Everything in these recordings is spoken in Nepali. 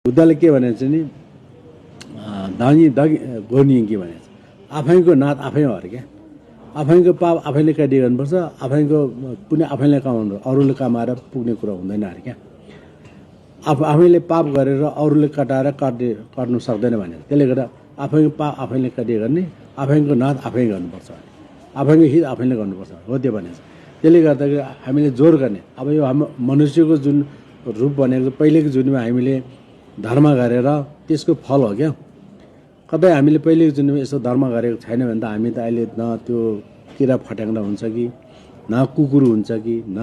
बुद्धले के भनेको छ नि दानी दगी गोर्नी के भनेको छ आफैको नाथ आफै हो अरे क्या आफैको पाप आफैले काटी गर्नुपर्छ आफैको पुण्य आफैले कमाउनु अरूले कमाएर पुग्ने कुरा हुँदैन अरे क्या आफैले पाप गरेर अरूले कटाएर काट्नु सक्दैन भने त्यसले गर्दा आफैको पाप आफैले काटी गर्ने आफैको नाथ आफै गर्नुपर्छ आफैको हित आफैले गर्नुपर्छ हो त्यो भनेको त्यसले गर्दाखेरि हामीले जोर गर्ने अब यो हाम्रो मनुष्यको जुन रूप भनेको पहिलेको जुनमा हामीले धर्म गरेर त्यसको फल हो क्या कतै हामीले पहिलेको जुनमा यसो धर्म गरेको छैन भने त हामी त अहिले न त्यो किरा फट्याङ्ग्रा हुन्छ कि न कुकुर हुन्छ कि न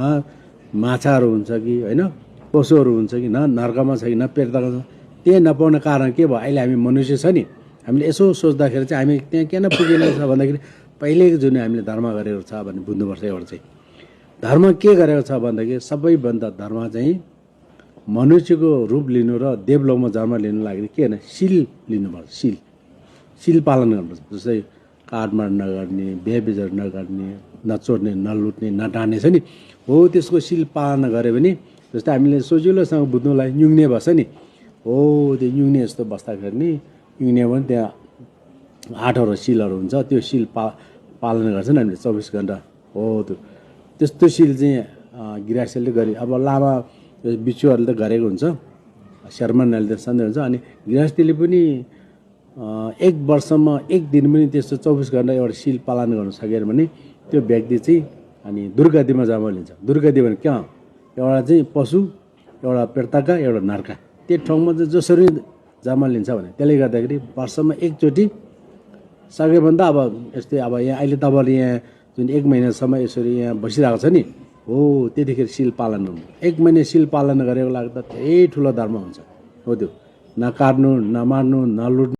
माछाहरू हुन्छ कि होइन पशुहरू हुन्छ कि न नर्कमा छ कि न पेटमा छ त्यही नपाउने कारण के भयो अहिले हामी मनुष्य छ नि हामीले यसो सोच्दाखेरि चाहिँ हामी त्यहाँ किन पुगेको छ भन्दाखेरि पहिलेको जुन हामीले धर्म गरेको छ भन्ने बुझ्नुपर्छ एउटा चाहिँ धर्म के गरेको छ भन्दाखेरि सबैभन्दा धर्म चाहिँ मनुष्यको रूप लिनु र देवलोकमा जन्म लिनु लागि के होइन शील लिनुपर्छ शील पालन गर्नुपर्छ जस्तै काटमाड नगर्ने बिहाबिजर नगर्ने नचोर्ने नलुट्ने नटार्ने छ नि हो त्यसको शील पालना गऱ्यो भने जस्तै हामीले सजिलोसँग बुझ्नुलाई युङ्ने भएछ नि हो त्यो युङ्ने जस्तो बस्दाखेरि नि युङ्ने पनि त्यहाँ 8वटा शीलहरू हुन्छ त्यो शील पालन गर्छ नि हामीले 24 घण्टा हो त्यो त्यस्तो शील चाहिँ गृहस्थले गरे अब लामा बिचुहरूले त गरेको हुन्छ शर्मनहरूले त सधैँ हुन्छ अनि गृहस्थीले पनि 1 वर्षमा 1 दिन पनि त्यस्तो 24 घण्टा एउटा शील पालन गर्न सकेन भने त्यो व्यक्ति चाहिँ अनि दुर्गतिमा जन्म लिन्छ दुर्गति भने कहाँ एउटा चाहिँ पशु एउटा प्रेतका एउटा नर्का त्यो ठाउँमा चाहिँ जसरी जन्म लिन्छ भने त्यसले गर्दाखेरि वर्षमा एकचोटि सक्यो भने त अब यस्तै अब यहाँ अहिले तपाईँले यहाँ जुन 1 महिनासम्म यसरी यहाँ बसिरहेको छ नि हो त्यतिखेर शील पालन गर्नु 1 महिना शील पालन गरेको लागि त धेरै ठुलो धर्म हुन्छ हो त्यो नकाट्नु नमार्नु नलुट्नु